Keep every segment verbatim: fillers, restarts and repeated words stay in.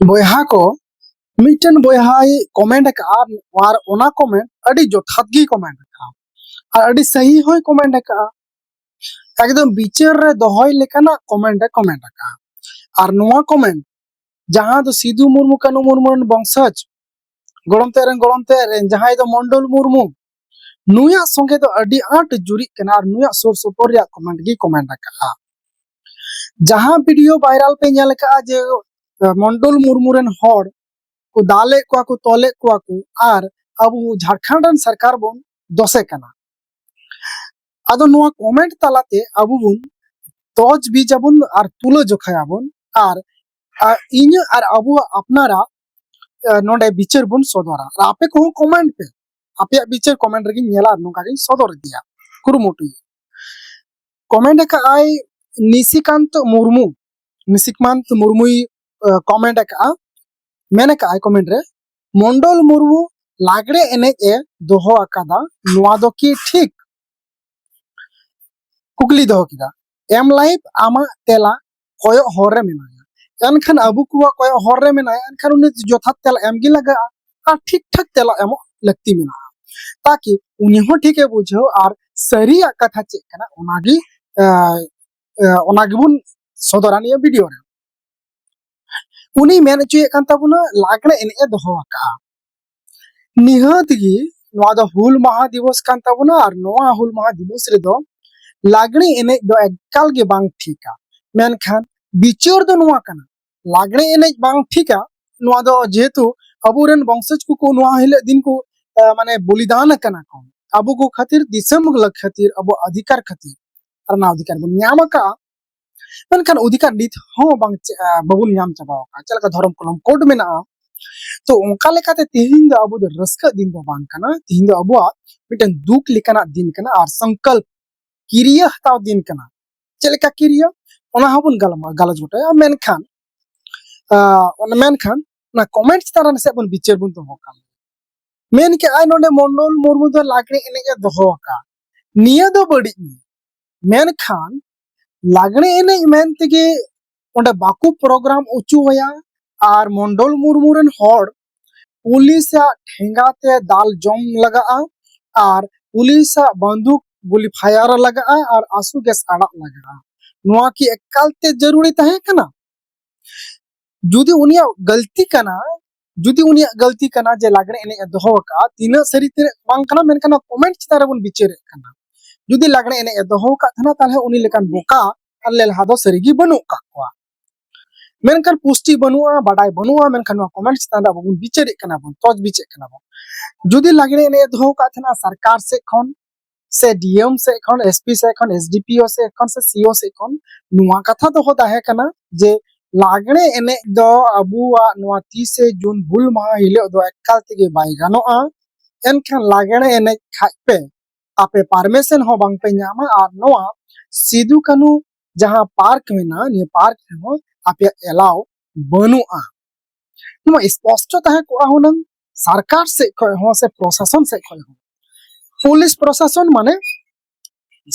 ᱵᱚᱭᱦᱟ ᱠᱚ, ᱢᱤᱫᱴᱮᱱ ᱵᱚᱭᱦᱟᱭ ᱠᱚᱢᱮᱱᱴ ᱟᱠᱟᱫᱼᱟ, ᱟᱨ ᱚᱱᱟ ᱠᱚᱢᱮᱱᱴ ᱟᱹᱰᱤ ᱡᱚᱛᱷᱟᱛ ᱜᱮᱭ ᱠᱚᱢᱮᱱᱴ ᱟᱠᱟᱫᱼᱟ, ᱟᱨ ᱟᱹᱰᱤ ᱥᱟᱹᱦᱤ ᱦᱚᱸᱭ ᱠᱚᱢᱮᱱᱴ ᱟᱠᱟᱫᱼᱟ᱾ ᱮᱠᱫᱚᱢ ᱵᱤᱪᱟᱹᱨ ᱨᱮ ᱫᱚᱦᱚᱭ ᱞᱮᱠᱟᱱᱟᱜ ᱠᱚᱢᱮᱱᱴ ᱮ ᱠᱚᱢᱮᱱᱴ ᱟᱠᱟᱫᱼᱟ᱾ ᱟᱨ ᱱᱚᱣᱟ ᱠᱚᱢᱮᱱᱴ, ᱡᱟᱦᱟᱸ ᱫᱚ ᱥᱤᱫᱩ ᱢᱩᱨᱢᱩ ᱠᱟᱹᱱᱩ ᱢᱩᱨᱢᱩ ᱨᱮᱱ ᱵᱚᱝᱥᱚᱡᱽ, ᱜᱚᱲᱚᱢ ᱛᱮᱫ ᱨᱮᱱ ᱜᱚᱲᱚᱢ ᱛᱮᱫ ᱨᱮᱱ ᱡᱟᱦᱟᱸᱭ ᱫᱚ ᱢᱚᱱᱰᱚᱞ ᱢᱩᱨᱢᱩ, ᱱᱩᱭᱟᱜ ᱥᱚᱸᱜᱮ ᱫᱚ ᱟᱹᱰᱤ ᱟᱸᱴ ᱡᱩᱨᱤᱜ ᱠᱟᱱᱟ ᱟᱨ ᱱᱩᱭᱟᱜ ᱥᱩᱨ ᱥᱩᱯᱩᱨ ᱨᱮᱭᱟᱜ ᱠᱚᱢᱮᱱᱴ ᱜᱮᱭ ᱠᱚᱢᱮᱱᱴ ᱟᱠᱟᱫᱼᱟ᱾ ᱡᱟᱦᱟᱸ ᱵᱷᱤᱰᱤᱭᱳ ᱵᱷᱟᱭᱨᱟᱞ ᱯᱮ ᱧᱮᱞ ᱟᱠᱟᱫᱼᱟ ᱡᱮ, ᱟᱸ, ᱢᱚᱱᱰᱚᱞ ᱢᱩᱨᱢᱩ ᱨᱮᱱ ᱦᱚᱲ ᱠᱚ ᱫᱟᱞᱮᱫ ᱠᱚᱣᱟ ᱠᱚ, ᱛᱚᱞᱮᱫ ᱠᱚᱣᱟ ᱠᱚ, ᱟᱨ ᱟᱵᱚ ᱡᱷᱟᱲᱠᱷᱚᱸᱰ ᱨᱮᱱ ᱥᱚᱨᱠᱟᱨ ᱵᱚᱱ ᱫᱚᱥᱮ ᱠᱟᱱᱟ᱾ ᱟᱫᱚ ᱱᱚᱣᱟ ᱠᱚᱢᱮᱱᱴ ᱛᱟᱞᱟᱛᱮ ᱟᱵᱚ ᱵᱚᱱ ᱛᱚᱡᱽ ᱵᱤᱡ ᱟᱵᱚᱱ ᱟᱨ ᱛᱩᱞᱟᱹ ᱡᱚᱠᱷᱟᱭᱟᱵᱚᱱ, ᱟᱨ, ᱟᱨ ᱤᱧᱟᱹᱜ ᱟᱨ ᱟᱵᱚᱣᱟᱜ ᱟᱯᱱᱟᱨᱟᱜ, ᱟᱸ, ᱱᱚᱰᱮ ᱵᱤᱪᱟᱹᱨ ᱵᱚᱱ ᱥᱚᱫᱚᱨᱟ᱾ ᱟᱨ ᱟᱯᱮ ᱠᱚᱦᱚᱸ ᱠᱚᱢᱮᱱᱴ ᱯᱮ, ᱟᱯᱮᱭᱟᱜ ᱵᱤᱪᱟᱹᱨ ᱠᱚᱢᱮᱱᱴ ᱨᱮᱜᱮᱧ ᱧᱮᱞᱟ ᱟᱨ ᱱᱚᱝᱠᱟ ᱜᱤᱧ ᱥᱚᱫᱚᱨ ᱤᱫᱤᱭᱟ, ᱠᱩᱨᱩᱢᱩᱴᱩᱭᱟ᱾ ᱠᱚᱢᱮᱱᱴ ᱟᱠᱟᱫ ᱟᱭ ᱱᱤᱥᱤᱠᱟᱱᱛ ᱢᱩᱨᱢᱩ, ᱱᱤᱥᱤᱠᱟᱱᱛ ᱢᱩᱨᱢᱩᱭ, ᱟᱸ, ᱠᱚᱢᱮᱱᱴ ᱟᱠᱟᱫᱼᱟ, ᱢᱮᱱ ᱟᱠᱟᱫ ᱟᱭ ᱠᱚᱢᱮᱱᱴ ᱨᱮ, "ᱢᱚᱱᱰᱚᱞ ᱢᱩᱨᱢᱩ ᱞᱟᱜᱽᱲᱮ ᱮᱱᱮᱡ ᱮ ᱫᱚᱦᱚ ᱟᱠᱟᱫᱟ, ᱱᱚᱣᱟ ᱫᱚ ᱠᱤ ᱴᱷᱤᱠ?" ᱠᱩᱠᱞᱤ ᱫᱚᱦᱚ ᱠᱮᱫᱟ᱾ ᱮᱢ ᱞᱟᱭᱤᱵ ᱟᱢᱟᱜ ᱛᱮᱞᱟ ᱠᱚᱭᱚᱜ ᱦᱚᱨ ᱨᱮ ᱢᱮᱱᱟᱭᱟ᱾ ᱮᱱᱠᱷᱟᱱ ᱟᱵᱚ ᱠᱚᱣᱟᱜ ᱠᱚᱭᱚᱜ ᱦᱚᱨ ᱨᱮ ᱢᱮᱱᱟᱭᱟ, ᱮᱱᱠᱷᱟᱱ ᱩᱱᱤ ᱡᱚᱛᱷᱟᱛ ᱛᱮᱞᱟ ᱮᱢ ᱜᱮ ᱞᱟᱜᱟᱜᱼᱟ ᱟᱨ ᱴᱷᱤᱠ ᱴᱷᱟᱠ ᱛᱮᱞᱟ ᱮᱢᱚᱜ ᱞᱟᱹᱠᱛᱤ ᱢᱮᱱᱟᱜᱼᱟ, ᱛᱟᱠᱤ ᱩᱱᱤ ᱦᱚᱸ ᱴᱷᱤᱠᱮ ᱵᱩᱡᱷᱟᱹᱣ ᱟᱨ ᱥᱟᱹᱨᱤᱭᱟᱜ ᱠᱟᱛᱷᱟ ᱪᱮᱫ ᱠᱟᱱᱟ ᱚᱱᱟᱜᱮ, ᱟᱸ, ᱟᱸ, ᱚᱱᱟ ᱜᱮᱵᱚᱱ ᱥᱚᱫᱚᱨᱟ ᱱᱤᱭᱟᱹ ᱵᱷᱤᱰᱤᱭᱳ ᱨᱮ᱾ ᱩᱱᱤ ᱢᱮᱱ ᱦᱚᱪᱚᱭᱮᱫ ᱠᱟᱱ ᱛᱟᱵᱚᱱᱟ ᱞᱟᱜᱽᱲᱮ ᱮᱱᱮᱡ ᱮ ᱫᱚᱦᱚ ᱟᱠᱟᱫᱼᱟ᱾ ᱱᱤᱦᱟᱹᱛ ᱜᱮ ᱱᱚᱣᱟ ᱫᱚ ᱦᱩᱞ ᱢᱟᱦᱟ ᱫᱤᱵᱚᱥ ᱠᱟᱱ ᱛᱟᱵᱚᱱᱟ, ᱟᱨ ᱱᱚᱣᱟ ᱦᱩᱞ ᱢᱟᱦᱟ ᱫᱤᱵᱚᱥ ᱨᱮᱫᱚ ᱞᱟᱜᱽᱲᱮ ᱮᱱᱮᱡ ᱫᱚ ᱮᱠᱟᱞ ᱜᱮ ᱵᱟᱝ ᱴᱷᱤᱠᱟ᱾ ᱢᱮᱱᱠᱷᱟᱱ ᱵᱤᱪᱟᱹᱨ ᱫᱚ ᱱᱚᱣᱟ ᱠᱟᱱᱟ, ᱞᱟᱜᱽᱲᱮ ᱮᱱᱮᱡ ᱵᱟᱝ ᱴᱷᱤᱠᱟ᱾ ᱱᱚᱣᱟ ᱫᱚ ᱡᱮᱦᱮᱛᱩ ᱟᱵᱚᱨᱮᱱ ᱵᱚᱝᱥᱚᱡᱽ ᱠᱚᱠᱚ ᱱᱚᱣᱟ ᱦᱤᱞᱳᱜ ᱫᱤᱱ ᱠᱚ, ᱟᱸ, ᱢᱟᱱᱮ ᱵᱚᱞᱤᱫᱟᱱ ᱟᱠᱟᱱᱟ ᱠᱚ ᱟᱵᱚ ᱠᱚ ᱠᱷᱟᱹᱛᱤᱨ, ᱫᱤᱥᱚᱢ ᱠᱚ ᱠᱷᱟᱹᱛᱤᱨ, ᱟᱵᱚ ᱚᱫᱷᱤᱠᱟᱨ ᱠᱷᱟᱹᱛᱤᱨ, ᱟᱨ ᱚᱱᱟ ᱚᱫᱷᱤᱠᱟᱨ ᱵᱚᱱ ᱧᱟᱢ ᱟᱠᱟᱫᱼᱟ᱾ ᱢᱮᱱᱠᱷᱟᱱ ᱚᱫᱷᱤᱠᱟᱨ ᱱᱤᱛ ᱦᱚᱸ ᱵᱟᱝ ᱪᱮ-, ᱟ, ᱵᱟᱵᱚᱱ ᱧᱟᱢ ᱪᱟᱵᱟ ᱟᱠᱟᱫᱼᱟ᱾ ᱪᱮᱫ ᱞᱮᱠᱟ ᱫᱷᱚᱨᱚᱢ ᱠᱚᱞᱚᱢ ᱠᱳᱰ ᱢᱮᱱᱟᱜᱼᱟ, ᱛᱚ ᱚᱱᱠᱟ ᱞᱮᱠᱟᱛᱮ ᱛᱮᱦᱮᱧ ᱫᱚ ᱟᱵᱚ ᱫᱚ ᱨᱟᱹᱥᱠᱟᱹ ᱫᱤᱱ ᱫᱚ ᱵᱟᱝ ᱠᱟᱱᱟ, ᱛᱮᱦᱮᱧ ᱫᱚ ᱟᱵᱚᱣᱟᱜ ᱢᱤᱫᱴᱮᱱ ᱫᱩᱠ ᱞᱮᱠᱟᱱᱟᱜ ᱫᱤᱱ ᱠᱟᱱᱟ ᱟᱨ ᱥᱚᱝᱠᱚᱞᱯ ᱠᱤᱨᱤᱭᱟᱹ ᱦᱟᱛᱟᱣ ᱫᱤᱱ ᱠᱟᱱᱟ᱾ ᱪᱮᱫ ᱞᱮᱠᱟ ᱠᱤᱨᱤᱭᱟᱹ, ᱚᱱᱟ ᱦᱚᱸᱵᱚᱱ ᱜᱟᱞᱢᱟ-, ᱜᱟᱞᱚᱪ ᱜᱚᱴᱟᱭᱟ᱾ ᱢᱮᱱᱠᱷᱟᱱ, ᱟ, ᱚᱱᱟ, ᱢᱮᱱᱠᱷᱟᱱ ᱚᱱᱟ ᱠᱚᱢᱮᱱᱴ ᱪᱮᱛᱟᱱ ᱨᱮ ᱱᱟᱥᱮᱭᱟᱜ ᱵᱚᱱ ᱵᱤᱪᱟᱹᱨ ᱵᱚᱱ ᱫᱚᱦᱚ ᱠᱟᱜ᱾ ᱢᱮᱱ ᱠᱮᱜᱼᱟᱭ ᱱᱚᱰᱮ ᱢᱚᱱᱰᱚᱞ ᱢᱩᱨᱢᱩ ᱫᱚ ᱞᱟᱜᱽᱲᱮ ᱮᱱᱮᱡ ᱮ ᱫᱚᱦᱚ ᱟᱠᱟᱫ, ᱱᱤᱭᱟᱹ ᱫᱚ ᱵᱟᱹᱲᱤᱡ ᱜᱮ᱾ ᱢᱮᱱᱠᱷᱟᱱ ᱞᱟᱜᱽᱲᱮ ᱮᱱᱮᱡ ᱢᱮᱱ ᱛᱮᱜᱮ ᱚᱸᱰᱮ ᱵᱟᱠᱚ ᱯᱨᱳᱜᱨᱟᱢ ᱦᱚᱪᱚ ᱟᱭᱟ, ᱟᱨ ᱢᱚᱱᱰᱚᱞ ᱢᱩᱨᱢᱩ ᱨᱮᱱ ᱦᱚᱲ ᱯᱩᱞᱤᱥᱟᱜ ᱴᱷᱮᱸᱜᱟ ᱛᱮ ᱫᱟᱞ ᱡᱚᱢ ᱞᱟᱜᱟᱜᱼᱟ, ᱟᱨ ᱯᱩᱞᱤᱥᱟᱜ ᱵᱟᱱᱫᱩᱠ ᱜᱩᱞᱤ ᱯᱷᱟᱭᱟᱨ ᱞᱟᱜᱟᱜᱼᱟ, ᱟᱨ ᱟᱥᱩ ᱜᱮᱥ ᱟᱲᱟᱜ ᱞᱟᱜᱟᱜᱼᱟ᱾ ᱱᱚᱣᱟ ᱠᱤ ᱮᱠᱟᱞ ᱛᱮ ᱡᱟᱹᱨᱩᱲᱤ ᱛᱟᱦᱮᱸ ᱠᱟᱱᱟ? ᱡᱩᱫᱤ ᱩᱱᱤᱭᱟᱜ ᱜᱟᱹᱞᱛᱤ ᱠᱟᱱᱟ, ᱡᱩᱫᱤ ᱩᱱᱤᱭᱟᱜ ᱜᱟᱹᱞᱛᱤ ᱠᱟᱱᱟ ᱡᱮ ᱞᱟᱜᱽᱲᱮ ᱮᱱᱮᱡ ᱮ ᱫᱚᱦᱚ ᱟᱠᱟᱫᱼᱟ, ᱛᱤᱱᱟᱹᱜ ᱥᱟᱹᱨᱤ ᱛᱤᱱᱟᱹᱜ ᱵᱟᱝ ᱠᱟᱱᱟ, ᱢᱮᱱᱠᱷᱟᱱ ᱱᱚᱣᱟ ᱠᱚᱢᱮᱱᱴ ᱪᱮᱛᱟᱱ ᱨᱮᱵᱚᱱ ᱵᱤᱪᱟᱹᱨᱮᱫ ᱠᱟᱱᱟ᱾ ᱡᱩᱫᱤ ᱞᱟᱜᱽᱲᱮ ᱮᱱᱮᱡ ᱮ ᱫᱚᱦᱚ ᱟᱠᱟᱫ ᱛᱟᱦᱮᱱᱟ, ᱛᱟᱦᱚᱞᱮ ᱩᱱᱤ ᱞᱮᱠᱟᱱ ᱵᱚᱠᱟ ᱟᱨ ᱞᱮᱞᱦᱟ ᱫᱚ ᱥᱟᱹᱨᱤᱜᱮ ᱵᱟᱹᱱᱩᱜ ᱟᱠᱟᱫ ᱠᱚᱣᱟ᱾ ᱢᱮᱱᱠᱷᱟᱱ ᱯᱩᱥᱴᱤ ᱵᱟᱹᱱᱩᱜᱼᱟ, ᱵᱟᱰᱟᱭ ᱵᱟᱹᱱᱩᱜᱼᱟ, ᱢᱮᱱᱠᱷᱟᱱ ᱱᱚᱣᱟ ᱠᱚᱢᱮᱱᱴ ᱪᱮᱛᱟᱱ ᱨᱮ ᱟᱵᱚ ᱵᱚᱱ ᱵᱤᱪᱟᱹᱨᱮᱫ ᱠᱟᱱᱟ ᱵᱚᱱ, ᱛᱚᱡᱽ ᱵᱤᱪᱮᱫ ᱠᱟᱱᱟ ᱵᱚᱱ᱾ ᱡᱩᱫᱤ ᱞᱟᱜᱽᱲᱮ ᱮᱱᱮᱡ ᱮ ᱫᱚᱦᱚ ᱟᱠᱟᱫ ᱛᱟᱦᱮᱱᱟ ᱥᱚᱨᱠᱟᱨ ᱥᱮᱫ ᱠᱷᱚᱱ, ᱥᱮ ᱰᱤ ᱮᱢ ᱥᱮᱫ ᱠᱷᱚᱱ, ᱮᱥ ᱯᱤ ᱥᱮᱫ ᱠᱷᱚᱱ, ᱮᱥ ᱰᱤ ᱯᱤ ᱳ ᱥᱮᱫ ᱠᱷᱚᱱ, ᱥᱮ ᱥᱤ ᱳ ᱥᱮᱫ ᱠᱷᱚᱱ, ᱱᱚᱣᱟ ᱠᱟᱛᱷᱟ ᱫᱚᱦᱚ ᱛᱟᱦᱮᱸ ᱠᱟᱱᱟ ᱡᱮ ᱞᱟᱜᱽᱲᱮ ᱮᱱᱮᱡ ᱫᱚ ᱟᱵᱚᱣᱟᱜ ᱱᱚᱣᱟ ᱛᱤᱥᱮ ᱡᱩᱱ ᱦᱩᱞ ᱢᱟᱦᱟ ᱦᱤᱞᱳᱜ ᱫᱚ ᱮᱠᱟᱞ ᱛᱮᱜᱮ ᱵᱟᱭ ᱜᱟᱱᱚᱜᱼᱟ᱾ ᱮᱱᱠᱷᱟᱱ ᱞᱟᱜᱽᱲᱮ ᱮᱱᱮᱡ ᱠᱷᱟᱡ ᱯᱮ, ᱟᱯᱮ ᱯᱟᱨᱢᱤᱥᱚᱱ ᱦᱚᱸ ᱵᱟᱝ ᱯᱮ ᱧᱟᱢᱟ, ᱟᱨ ᱱᱚᱣᱟ ᱥᱤᱫᱩ ᱠᱟᱹᱱᱦᱩ ᱡᱟᱦᱟᱸ ᱯᱟᱨᱠ ᱢᱮᱱᱟᱜᱼᱟ, ᱱᱤᱭᱟᱹ ᱯᱟᱨᱠ ᱨᱮᱦᱚᱸ ᱟᱯᱮᱭᱟᱜ ᱮᱞᱟᱣ ᱵᱟᱹᱱᱩᱜᱼᱟ᱾ ᱱᱚᱣᱟ ᱥᱯᱚᱥᱴᱚ ᱛᱟᱦᱮᱸ ᱠᱚᱜᱼᱟ ᱦᱩᱱᱟᱹᱝ, ᱥᱚᱨᱠᱟᱨ ᱥᱮᱫ ᱠᱷᱚᱱ ᱦᱚᱸ ᱥᱮ ᱯᱨᱚᱥᱟᱥᱚᱱ ᱥᱮᱫ ᱠᱷᱚᱱ ᱦᱚᱸ᱾ ᱯᱩᱞᱤᱥ ᱯᱨᱚᱥᱟᱥᱚᱱ ᱢᱟᱱᱮ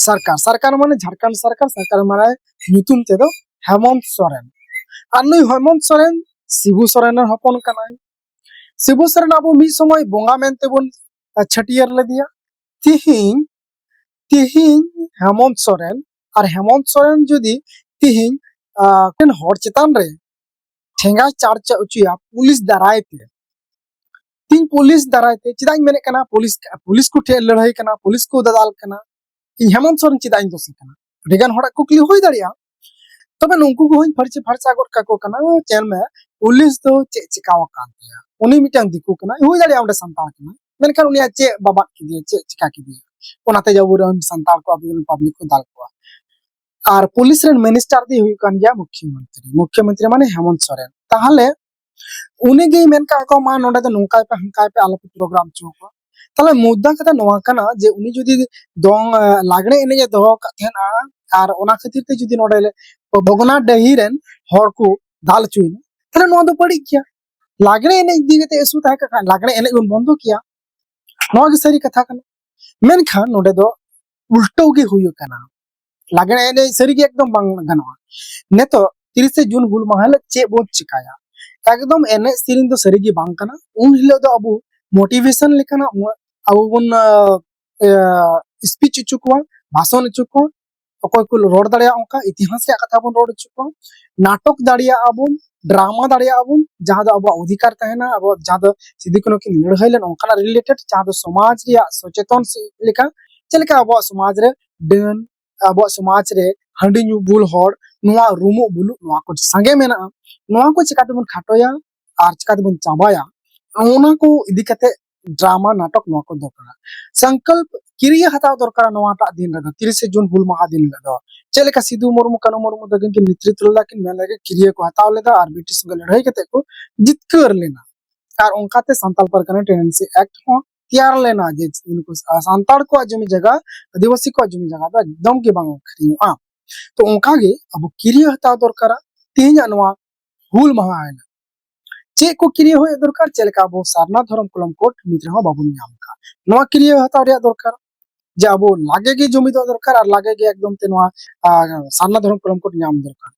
ᱥᱚᱨᱠᱟᱨ, ᱥᱚᱨᱠᱟᱨ ᱢᱟᱱᱮ ᱡᱷᱟᱲᱠᱷᱚᱸᱰ ᱥᱚᱨᱠᱟᱨ, ᱥᱚᱨᱠᱟᱨ ᱢᱟᱱᱮ ᱧᱩᱛᱩᱢ ᱛᱮᱫᱚ ᱦᱮᱢᱚᱱᱛ ᱥᱚᱨᱮᱱ᱾ ᱟᱨ ᱱᱩᱭ ᱦᱮᱢᱚᱱᱛ ᱥᱚᱨᱮᱱ ᱥᱤᱵᱩ ᱥᱚᱨᱮᱱ ᱨᱮᱱ ᱦᱚᱯᱚᱱ ᱠᱟᱱᱟᱭ᱾ ᱥᱤᱵᱩ ᱥᱚᱨᱮᱱ ᱟᱵᱚ ᱢᱤᱫ ᱥᱚᱢᱚᱭ ᱵᱚᱸᱜᱟ ᱢᱮᱱᱛᱮ ᱵᱚᱱ ᱪᱷᱟᱹᱴᱭᱟᱹᱨ ᱞᱮᱫᱮᱭᱟ᱾ ᱛᱤᱦᱤᱧ, ᱛᱤᱦᱤᱧ ᱦᱮᱢᱚᱱᱛ ᱥᱚᱨᱮᱱ, ᱟᱨ ᱦᱮᱢᱚᱱᱛ ᱥᱚᱨᱮᱱ ᱡᱩᱫᱤ ᱛᱤᱦᱤᱧ, ᱟᱸ, ᱨᱮᱱ ᱦᱚᱲ ᱪᱮᱛᱟᱱ ᱨᱮ ᱴᱷᱮᱸᱜᱟᱭ ᱪᱟᱨᱪᱟ ᱦᱚᱪᱚᱭᱟ ᱯᱩᱞᱤᱥ ᱫᱟᱨᱟᱭ ᱛᱮ, ᱛᱤᱦᱤᱧ ᱯᱩᱞᱤᱥ ᱫᱟᱨᱟᱭ ᱛᱮ, ᱪᱮᱫᱟᱜ ᱤᱧ ᱢᱮᱱᱮᱫ ᱠᱟᱱᱟ, ᱯᱩᱞᱤᱥ, ᱯᱩᱞᱤᱥ ᱠᱚ ᱴᱷᱮᱱ ᱞᱟᱹᱲᱦᱟᱹᱭ ᱠᱟᱱᱟ, ᱯᱩᱞᱤᱥ ᱠᱚ ᱫᱟᱫᱟᱞ ᱠᱟᱱᱟ, ᱤᱧ ᱦᱮᱢᱚᱱᱛ ᱥᱚᱨᱮᱱ ᱪᱮᱫᱟᱜ ᱤᱧ ᱫᱳᱥᱮ ᱠᱟᱱᱟ? ᱟᱹᱰᱤ ᱜᱟᱱ ᱦᱚᱲᱟᱜ ᱠᱩᱠᱞᱤ ᱦᱩᱭ ᱫᱟᱲᱮᱭᱟᱜᱼᱟ᱾ ᱛᱚᱵᱮ ᱱᱩᱠᱩ ᱠᱚᱦᱚᱸᱧ ᱯᱷᱟᱹᱨᱪᱟ ᱯᱷᱟᱨᱪᱟ ᱜᱚᱫ ᱠᱟᱠᱚ ᱠᱟᱱᱟ᱾ ᱧᱮᱞ ᱢᱮ, ᱯᱩᱞᱤᱥ ᱫᱚ ᱪᱮᱫ ᱪᱤᱠᱟᱣ ᱟᱠᱟᱱ ᱛᱟᱭᱟ? ᱩᱱᱤ ᱢᱤᱫᱴᱟᱝ ᱫᱤᱠᱩ ᱠᱟᱱᱟᱭ, ᱦᱩᱭ ᱫᱟᱲᱮᱭᱟᱜᱼᱟ ᱚᱸᱰᱮ ᱥᱟᱱᱛᱟᱲ ᱠᱟᱱᱟᱭ, ᱢᱮᱱᱠᱷᱟᱱ ᱩᱱᱤᱭᱟᱜ ᱪᱮᱫ ᱵᱟᱵᱟᱫ ᱠᱮᱫᱮᱭᱟ, ᱪᱮᱫ ᱪᱤᱠᱟ ᱠᱮᱫᱮᱭᱟ? ᱚᱱᱟᱛᱮ ᱡᱮ ᱟᱵᱚᱨᱮᱱ ᱥᱟᱱᱛᱟᱲ ᱠᱚ, ᱟᱵᱚᱨᱮᱱ ᱯᱟᱵᱽᱞᱤᱠ ᱠᱚ ᱫᱟᱞ ᱠᱚᱣᱟ᱾ ᱟᱨ ᱯᱩᱞᱤᱥ ᱨᱮᱱ ᱢᱤᱱᱤᱥᱴᱟᱨ ᱫᱚᱭ ᱦᱩᱭᱩᱜ ᱠᱟᱱ ᱜᱮᱭᱟ ᱢᱩᱠᱷᱭᱚᱢᱚᱱᱛᱨᱤ, ᱢᱩᱠᱷᱭᱚᱢᱚᱱᱛᱨᱤ ᱢᱟᱱᱮ ᱦᱮᱢᱚᱱᱛ ᱥᱚᱨᱮᱱ᱾ ᱛᱟᱦᱚᱞᱮ ᱩᱱᱤ ᱜᱮᱭ ᱢᱮᱱ ᱠᱟᱜ ᱠᱚᱣᱟ, "ᱢᱟ ᱱᱚᱰᱮ ᱫᱚ ᱱᱚᱝᱠᱟᱭ ᱯᱮ, ᱦᱟᱱᱠᱟᱭ ᱯᱮ, ᱟᱞᱚ ᱯᱮ ᱯᱨᱳᱜᱨᱟᱢ ᱦᱚᱪᱚ ᱠᱚᱣᱟ᱾" ᱛᱟᱦᱚᱞᱮ ᱢᱩᱫᱽᱫᱟ ᱠᱟᱛᱷᱟ ᱱᱚᱣᱟ ᱠᱟᱱᱟ ᱡᱮ ᱩᱱᱤ ᱡᱩᱫᱤ ᱫᱚᱝ, ᱮ, ᱞᱟᱜᱽᱲᱮ ᱮᱱᱮᱡ ᱮ ᱫᱚᱦᱚ ᱟᱠᱟᱫ ᱛᱟᱦᱮᱱᱟ ᱟᱨ ᱚᱱᱟ ᱠᱷᱟᱹᱛᱤᱨ ᱛᱮ ᱡᱩᱫᱤ ᱱᱚᱰᱮ ᱵᱷᱚᱜᱽᱱᱟ ᱰᱟᱹᱦᱤ ᱨᱮᱱ ᱦᱚᱲ ᱠᱚ ᱫᱟᱞ ᱦᱚᱪᱚᱭᱮᱱᱟ, ᱛᱟᱦᱚᱞᱮ ᱱᱚᱣᱟ ᱫᱚ ᱵᱟᱹᱲᱤᱡ ᱜᱮᱭᱟ᱾ ᱞᱟᱜᱽᱲᱮ ᱮᱱᱮᱡ ᱤᱫᱤ ᱠᱟᱛᱮ ᱤᱥᱩ ᱛᱟᱦᱮᱸ ᱠᱟᱱ ᱠᱷᱟᱱ ᱞᱟᱜᱽᱲᱮ ᱮᱱᱮᱡ ᱵᱚᱱ ᱵᱚᱱᱫᱚ ᱠᱮᱭᱟ, ᱱᱚᱣᱟ ᱜᱮ ᱥᱟᱹᱨᱤ ᱠᱟᱛᱷᱟ ᱠᱟᱱᱟ᱾ ᱢᱮᱱᱠᱷᱟᱱ ᱱᱚᱰᱮ ᱫᱚ ᱩᱞᱴᱟᱹᱣ ᱜᱮ ᱦᱩᱭ ᱟᱠᱟᱱᱟ᱾ ᱞᱟᱜᱽᱲᱮ ᱮᱱᱮᱡ ᱥᱟᱹᱨᱤᱜᱮ ᱮᱠᱫᱚᱢ ᱵᱟᱝ ᱜᱟᱱᱚᱜᱼᱟ᱾ ᱱᱤᱛᱚᱜ ᱛᱤᱨᱤᱥᱮ ᱡᱩᱱ ᱦᱩᱞ ᱢᱟᱦᱟ ᱦᱤᱞᱳᱜ ᱪᱮᱫ ᱵᱚᱱ ᱪᱤᱠᱟᱭᱟ? ᱮᱠᱫᱚᱢ ᱮᱱᱮᱡ ᱥᱮᱨᱮᱧ ᱫᱚ ᱥᱟᱹᱨᱤᱜᱮ ᱵᱟᱝ ᱠᱟᱱᱟ᱾ ᱩᱱ ᱦᱤᱞᱳᱜ ᱫᱚ ᱟᱵᱚ ᱢᱳᱴᱤᱵᱷᱮᱥᱚᱱ ᱞᱮᱠᱟᱱᱟᱜ ᱢᱚ- ᱟᱵᱚ ᱵᱚᱱ ᱥᱯᱤᱪ ᱦᱚᱪᱚ ᱠᱚᱣᱟ, ᱵᱷᱟᱥᱚᱱ ᱦᱚᱪᱚ ᱠᱚᱣᱟ, ᱚᱠᱚᱭ ᱠᱚ ᱨᱚᱲ ᱫᱟᱲᱮᱭᱟᱜᱼᱟ ᱚᱱᱠᱟ ᱤᱛᱤᱦᱟᱥ ᱨᱮᱭᱟᱜ ᱠᱟᱛᱷᱟ ᱵᱚᱱ ᱨᱚᱲ ᱦᱚᱪᱚ ᱠᱚᱣᱟ, ᱱᱟᱴᱚᱠ ᱫᱟᱲᱮᱭᱟᱜᱼᱟ ᱵᱚᱱ, ᱰᱨᱟᱢᱟ ᱫᱟᱲᱮᱭᱟᱜᱼᱟ ᱵᱚᱱ, ᱡᱟᱦᱟᱸ ᱫᱚ ᱟᱵᱚᱣᱟᱜ ᱚᱫᱷᱤᱠᱟᱨ ᱛᱟᱦᱮᱱᱟ, ᱟᱵᱚᱣᱟᱜ ᱡᱟᱦᱟᱸ ᱫᱚ ᱥᱤᱫᱩ ᱠᱟᱹᱱᱦᱩ ᱠᱤᱱ ᱞᱟᱹᱲᱦᱟᱹᱭ ᱞᱮᱱ ᱚᱱᱠᱟᱱᱟᱜ ᱨᱤᱞᱮᱴᱮᱰ, ᱡᱟᱦᱟᱸ ᱫᱚ ᱥᱚᱢᱟᱡᱽ ᱨᱮᱭᱟᱜ ᱥᱚᱪᱮᱛᱚᱱ ᱥᱮ ᱞᱮᱠᱟ, ᱪᱮᱫ ᱞᱮᱠᱟ ᱟᱵᱚᱣᱟᱜ ᱥᱚᱢᱟᱡᱽ ᱨᱮ ᱰᱟᱹᱱ, ᱟᱵᱚᱣᱟᱜ ᱥᱚᱢᱟᱡᱽ ᱨᱮ ᱦᱟᱺᱰᱤ ᱧᱩ ᱵᱩᱞ ᱦᱚᱲ, ᱱᱚᱣᱟ ᱨᱩᱢᱩᱜ ᱵᱩᱞᱩᱜ, ᱱᱚᱣᱟ ᱠᱚ ᱥᱟᱸᱜᱮ ᱢᱮᱱᱟᱜᱼᱟ, ᱱᱚᱣᱟ ᱠᱚ ᱪᱤᱠᱟᱛᱮᱵᱚᱱ ᱠᱷᱟᱴᱚᱭᱟ ᱟᱨ ᱪᱤᱠᱟᱛᱮᱵᱚᱱ ᱪᱟᱵᱟᱭᱟ, ᱚᱱᱟ ᱠᱚ ᱤᱫᱤ ᱠᱟᱛᱮ ᱰᱨᱟᱢᱟ, ᱱᱟᱴᱚᱠ, ᱱᱚᱣᱟ ᱠᱚ ᱫᱚᱨᱠᱟᱨᱟ᱾ ᱥᱚᱝᱠᱚᱞᱯ ᱠᱤᱨᱭᱟᱹ ᱦᱟᱛᱟᱣ ᱫᱚᱨᱠᱟᱨᱟ ᱱᱚᱣᱟᱴᱟᱜ ᱫᱤᱱ ᱨᱮᱫᱚ, ᱛᱤᱨᱤᱥᱮ ᱡᱩᱱ ᱦᱩᱞ ᱢᱟᱦᱟ ᱫᱤᱱ ᱦᱤᱞᱳᱜ ᱫᱚ᱾ ᱪᱮᱫ ᱞᱮᱠᱟ ᱥᱤᱫᱩ ᱢᱩᱨᱢᱩ, ᱠᱟᱹᱱᱩ ᱢᱩᱨᱢᱩ ᱛᱟᱹᱠᱤᱱ ᱠᱤᱱ ᱱᱮᱛᱨᱤᱛᱵ ᱞᱮᱫᱟ, ᱠᱤᱱ ᱢᱮᱱ ᱞᱮᱫᱟ ᱠᱤᱨᱭᱟᱹ ᱠᱚ ᱦᱟᱛᱟᱣ ᱞᱮᱫᱟ ᱟᱨ ᱵᱨᱤᱴᱤᱥ ᱥᱚᱸᱜᱮ ᱞᱟᱹᱲᱦᱟᱹᱭ ᱠᱟᱛᱮ ᱠᱚ ᱡᱤᱛᱠᱟᱹᱨ ᱞᱮᱱᱟ᱾ ᱟᱨ ᱚᱱᱠᱟᱛᱮ ᱥᱟᱱᱛᱟᱲ ᱯᱟᱨᱜᱟᱱᱟ ᱴᱮᱱᱰᱮᱱᱥᱤ ᱮᱠᱴ ᱦᱚᱸ ᱛᱮᱭᱟᱨ ᱞᱮᱱᱟ, ᱡᱮ ᱱᱩᱠᱩ ᱥᱟᱱᱛᱟᱲ ᱠᱚᱣᱟᱜ ᱡᱚᱢᱤ ᱡᱟᱭᱜᱟ, ᱟᱹᱫᱤᱵᱟᱹᱥᱤ ᱠᱚᱣᱟᱜ ᱡᱚᱢᱤ ᱡᱟᱭᱜᱟ ᱫᱚ ᱮᱠᱫᱚᱢ ᱜᱮ ᱵᱟᱝ ᱟᱹᱠᱷᱨᱤᱧᱚᱜᱼᱟ᱾ ᱛᱚ ᱚᱱᱠᱟᱜᱮ ᱟᱵᱚ ᱠᱤᱨᱭᱟᱹ ᱦᱟᱛᱟᱣ ᱫᱚᱨᱠᱟᱨᱟ ᱛᱮᱦᱮᱧᱟᱜ ᱱᱚᱣᱟ ᱦᱩᱞ ᱢᱟᱦᱟ ᱦᱤᱞᱳᱜ᱾ ᱪᱮᱫ ᱠᱚ ᱠᱤᱨᱭᱟᱹ ᱦᱩᱭᱩᱜ ᱫᱚᱨᱠᱟᱨ? ᱪᱮᱫ ᱞᱮᱠᱟ ᱟᱵᱚ ᱥᱟᱨᱱᱟ ᱫᱷᱚᱨᱚᱢ ᱠᱚᱞᱚᱢ ᱠᱳᱰ ᱱᱤᱛ ᱨᱮᱦᱚᱸ ᱵᱟᱵᱚᱱ ᱧᱟᱢ ᱟᱠᱟᱫ, ᱱᱚᱣᱟ ᱠᱤᱨᱭᱟᱹ ᱦᱟᱛᱟᱣ ᱨᱮᱭᱟᱜ ᱫᱚᱨᱠᱟᱨ, ᱡᱮ ᱟᱵᱚ ᱞᱟᱜᱮ ᱜᱮ ᱡᱩᱢᱤᱫᱚᱜ ᱫᱚᱨᱠᱟᱨ ᱟᱨ ᱞᱟᱜᱮ ᱜᱮ ᱮᱠᱫᱚᱢ ᱛᱮ ᱱᱚᱣᱟ, ᱟᱨ, ᱥᱟᱨᱱᱟ ᱫᱷᱚᱨᱚᱢ ᱠᱚᱞᱚᱢ ᱠᱳᱰ ᱧᱟᱢ ᱫᱚᱨᱠᱟᱨ᱾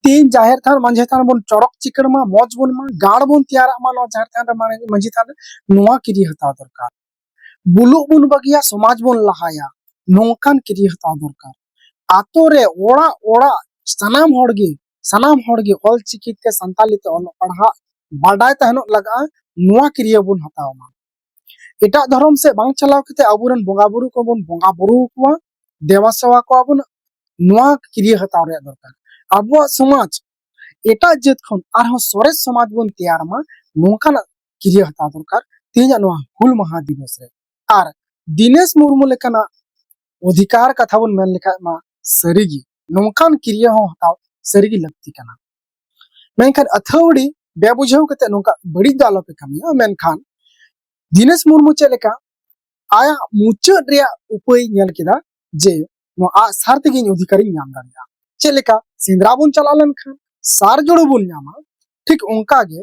ᱛᱮᱦᱮᱧ ᱡᱟᱦᱮᱨ ᱛᱷᱟᱱ, ᱢᱟᱹᱡᱷᱤ ᱛᱷᱟᱱ ᱵᱚᱱ ᱪᱚᱲᱚᱠ ᱪᱤᱠᱟᱹᱲ ᱢᱟ, ᱢᱚᱡᱽ ᱵᱚᱱ ᱢᱟ, ᱜᱟᱲ ᱵᱚᱱ ᱛᱮᱭᱟᱨᱟᱜ ᱢᱟ ᱱᱚᱣᱟ ᱡᱟᱦᱮᱨ ᱛᱷᱟᱱ ᱨᱮ, ᱢᱟᱱᱮ ᱢᱟᱹᱡᱷᱤ ᱛᱷᱟᱱ ᱨᱮ, ᱱᱚᱣᱟ ᱠᱤᱨᱭᱟᱹ ᱦᱟᱛᱟᱣ ᱫᱚᱨᱠᱟᱨ᱾ ᱵᱩᱞᱩᱜ ᱵᱚᱱ ᱵᱟᱹᱜᱤᱭᱟ, ᱥᱚᱢᱟᱡᱽ ᱵᱚᱱ ᱞᱟᱦᱟᱭᱟ, ᱱᱚᱝᱠᱟᱱ ᱠᱤᱨᱭᱟᱹ ᱦᱟᱛᱟᱣ ᱫᱚᱨᱠᱟᱨ᱾ ᱟᱛᱳ ᱨᱮ, ᱚᱲᱟᱜ ᱚᱲᱟᱜ, ᱥᱟᱱᱟᱢ ᱦᱚᱲ ᱜᱮ, ᱥᱟᱱᱟᱢ ᱦᱚᱲ ᱜᱮ ᱚᱞ ᱪᱤᱠᱤ ᱛᱮ, ᱥᱟᱱᱛᱟᱞᱤ ᱛᱮ ᱚᱞᱚᱜ ᱯᱟᱲᱦᱟᱜ ᱵᱟᱰᱟᱭ ᱛᱟᱦᱮᱱᱚᱜ ᱞᱟᱜᱟᱜᱼᱟ, ᱱᱚᱣᱟ ᱠᱤᱨᱭᱟᱹ ᱵᱚᱱ ᱦᱟᱛᱟᱣ ᱢᱟ᱾ ᱮᱴᱟᱜ ᱫᱷᱚᱨᱚᱢ ᱥᱮᱫ ᱵᱟᱝ ᱪᱟᱞᱟᱣ ᱠᱟᱛᱮ ᱟᱵᱚᱨᱮᱱ ᱵᱚᱸᱜᱟ ᱵᱩᱨᱩ ᱠᱚᱵᱚᱱ ᱵᱚᱸᱜᱟ ᱵᱩᱨᱩ ᱟᱠᱚᱣᱟ, ᱫᱮᱵᱟ ᱥᱮᱵᱟ ᱠᱚᱣᱟ ᱵᱚᱱ, ᱱᱚᱣᱟ ᱠᱤᱨᱭᱟᱹ ᱦᱟᱛᱟᱣ ᱨᱮᱭᱟᱜ ᱫᱚᱨᱠᱟᱨ᱾ ᱟᱵᱚᱣᱟᱜ ᱥᱚᱢᱟᱡᱽ ᱮᱴᱟᱜ ᱡᱟᱹᱛ ᱠᱷᱚᱱ ᱟᱨᱦᱚᱸ ᱥᱚᱨᱮᱥ ᱥᱚᱢᱟᱡᱽ ᱵᱚᱱ ᱛᱮᱭᱟᱨ ᱢᱟ, ᱱᱚᱝᱠᱟᱱᱟᱜ ᱠᱤᱨᱭᱟᱹ ᱦᱟᱛᱟᱣ ᱫᱚᱨᱠᱟᱨ ᱛᱮᱦᱮᱧᱟᱜ ᱱᱚᱣᱟ ᱦᱩᱞ ᱢᱟᱦᱟ ᱫᱤᱵᱚᱥ ᱨᱮ᱾ ᱟᱨ ᱫᱤᱱᱮᱥ ᱢᱩᱨᱢᱩ ᱞᱮᱠᱟᱱᱟᱜ ᱚᱫᱷᱤᱠᱟᱨ ᱠᱟᱛᱷᱟ ᱵᱚᱱ ᱢᱮᱱ ᱞᱮᱠᱷᱟᱡ ᱢᱟ, ᱥᱟᱹᱨᱤᱜᱮ ᱱᱚᱝᱠᱟᱱ ᱠᱤᱨᱭᱟᱹ ᱦᱚᱸ ᱦᱟᱛᱟᱣ ᱥᱟᱹᱨᱤᱜᱮ ᱞᱟᱹᱠᱛᱤ ᱠᱟᱱᱟ᱾ ᱢᱮᱱᱠᱷᱟᱱ ᱟᱹᱛᱷᱟᱹᱣᱲᱤ ᱵᱮᱵᱩᱡᱷᱟᱹᱣ ᱠᱟᱛᱮ ᱱᱚᱝᱠᱟ ᱵᱟᱹᱲᱤᱡ ᱫᱚ ᱟᱞᱚᱯᱮ ᱠᱟᱹᱢᱤᱭᱟ᱾ ᱢᱮᱱᱠᱷᱟᱱ ᱫᱤᱱᱮᱥ ᱢᱩᱨᱢᱩ ᱪᱮᱫ ᱞᱮᱠᱟ ᱟᱭᱟᱜ ᱢᱩᱪᱟᱹᱫ ᱨᱮᱭᱟᱜ ᱩᱯᱟᱹᱭ ᱧᱮᱞ ᱠᱮᱫᱟ ᱡᱮ ᱱᱚᱣᱟ ᱟᱜ ᱥᱟᱨ ᱛᱮᱜᱮ ᱤᱧ ᱚᱫᱷᱤᱠᱟᱨᱤᱧ ᱧᱟᱢ ᱫᱟᱲᱮᱭᱟᱜᱼᱟ᱾ ᱪᱮᱫ ᱞᱮᱠᱟ ᱥᱮᱸᱫᱽᱨᱟ ᱵᱚᱱ ᱪᱟᱞᱟᱣ ᱞᱮᱱᱠᱷᱟᱱ ᱥᱟᱨ ᱡᱩᱲᱩ ᱵᱚᱱ ᱧᱟᱢᱟ, ᱴᱷᱤᱠ ᱚᱱᱠᱟ ᱜᱮ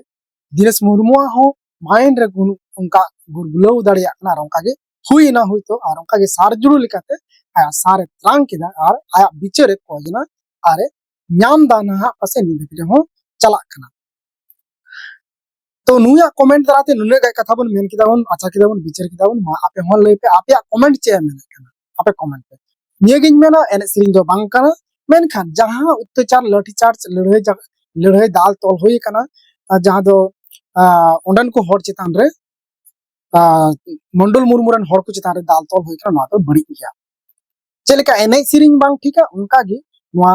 ᱫᱤᱱᱮᱥ ᱢᱩᱨᱢᱩᱣᱟᱜ ᱦᱚᱸ ᱢᱟᱭᱤᱱᱰ ᱨᱮ ᱜᱩᱱ-, ᱚᱱᱠᱟ ᱜᱩᱨᱜᱩᱞᱟᱹᱣ ᱫᱟᱲᱮᱭᱟᱜ ᱠᱟᱱᱟ ᱟᱨ ᱚᱱᱠᱟ ᱜᱮ ᱦᱩᱭ ᱮᱱᱟ ᱦᱚᱭᱛᱳ, ᱟᱨ ᱚᱱᱠᱟ ᱜᱮ ᱥᱟᱨ ᱡᱩᱲᱩ ᱞᱮᱠᱟᱛᱮ ᱟᱭᱟᱜ ᱥᱟᱨ ᱮ ᱛᱨᱟᱝ ᱠᱮᱫᱟ ᱟᱨ ᱟᱭᱟᱜ ᱵᱤᱪᱟᱹᱨ ᱮ ᱠᱚᱭ ᱮᱱᱟ ᱟᱨ ᱮ ᱧᱟᱢ ᱫᱟ ᱱᱟᱦᱟᱜ, ᱯᱟᱥᱮ ᱱᱤᱛ ᱫᱷᱟᱹᱵᱤᱡ ᱨᱮᱦᱚᱸ ᱪᱟᱞᱟᱜ ᱠᱟᱱᱟ᱾ ᱛᱚ ᱱᱩᱭᱟᱜ ᱠᱚᱢᱮᱱᱴ ᱫᱟᱨᱟᱭ ᱛᱮ ᱱᱩᱱᱟᱹᱜ ᱜᱟᱱ ᱠᱟᱛᱷᱟ ᱵᱚᱱ ᱢᱮᱱ ᱠᱮᱫᱟ ᱵᱚᱱ, ᱟᱪᱷᱟ ᱠᱮᱫᱟ ᱵᱚᱱ, ᱵᱤᱪᱟᱹᱨ ᱠᱮᱫᱟ ᱵᱚᱱ᱾ ᱢᱟ ᱟᱯᱮ ᱦᱚᱸ ᱞᱟᱹᱭ ᱯᱮ, ᱟᱯᱮᱭᱟᱜ ᱠᱚᱢᱮᱱᱴ ᱪᱮᱫ ᱮ ᱢᱮᱱᱮᱫ ᱠᱟᱱᱟ, ᱟᱯᱮ ᱠᱚᱢᱮᱱᱴ ᱯᱮ᱾ ᱱᱤᱭᱟᱹᱜᱤᱧ ᱢᱮᱱᱟ, ᱮᱱᱮᱡ ᱥᱮᱨᱮᱧ ᱫᱚ ᱵᱟᱝ ᱠᱟᱱᱟ, ᱢᱮᱱᱠᱷᱟᱱ ᱡᱟᱦᱟᱸ ᱚᱛᱛᱟᱪᱟᱨ, ᱞᱟᱹᱴᱷᱤ ᱪᱟᱨᱡᱽ, ᱞᱟᱹᱲᱦᱟᱹᱭ ᱡᱟ-, ᱞᱟᱹᱲᱦᱟᱹᱭ ᱫᱟᱞ ᱛᱚᱞ ᱦᱩᱭ ᱟᱠᱟᱱᱟ, ᱟᱨ ᱡᱟᱦᱟᱸ ᱫᱚ ᱟᱸ, ᱚᱸᱰᱮᱱ ᱠᱚ ᱦᱚᱲ ᱪᱮᱛᱟᱱ ᱨᱮ, ᱟᱸ, ᱢᱚᱱᱰᱚᱞ ᱢᱩᱨᱢᱩ ᱨᱮᱱ ᱦᱚᱲ ᱠᱚ ᱪᱮᱛᱟᱱ ᱨᱮ ᱫᱟᱞ ᱛᱚᱞ ᱦᱩᱭ ᱟᱠᱟᱱᱟ, ᱱᱚᱣᱟ ᱫᱚ ᱵᱟᱹᱲᱤᱡ ᱜᱮᱭᱟ᱾ ᱪᱮᱫ ᱞᱮᱠᱟ ᱮᱱᱮᱡ ᱥᱮᱨᱮᱧ ᱵᱟᱝ ᱴᱷᱤᱠᱟ, ᱚᱱᱠᱟ ᱜᱮ ᱱᱚᱣᱟ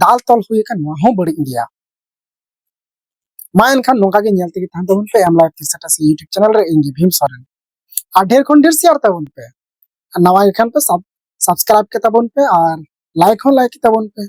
ᱫᱟᱞ ᱛᱚᱞ ᱦᱩᱭ ᱟᱠᱟᱱ, ᱱᱚᱣᱟ ᱦᱚᱸ ᱵᱟᱹᱲᱤᱡ ᱜᱮᱭᱟ᱾ ᱢᱟ ᱮᱱᱠᱷᱟᱱ ᱱᱚᱝᱠᱟ ᱜᱮ ᱧᱮᱞ ᱛᱮᱜᱮ ᱛᱟᱦᱮᱱ ᱛᱟᱵᱚᱱ ᱯᱮ M Life Three Sixty ᱥᱮ YouTube ᱪᱮᱱᱮᱞ ᱨᱮ᱾ ᱤᱧ ᱜᱮ ᱵᱷᱤᱢ ᱥᱚᱨᱮᱱ᱾ ᱟᱨ ᱰᱷᱮᱨ ᱠᱷᱚᱱ ᱰᱷᱮᱨ ᱥᱮᱭᱟᱨ ᱛᱟᱵᱚᱱ ᱯᱮ, ᱟᱨ ᱱᱟᱣᱟ ᱜᱮ ᱠᱷᱟᱱ ᱯᱮ ᱥᱟᱵ-, ᱥᱟᱵᱥᱠᱨᱟᱭᱤᱵ ᱠᱮ ᱛᱟᱵᱚᱱ ᱯᱮ ᱟᱨ ᱞᱟᱭᱤᱠ ᱦᱚᱸ ᱞᱟᱭᱤᱠ ᱠᱮ ᱛᱟᱵᱚᱱ ᱯᱮ᱾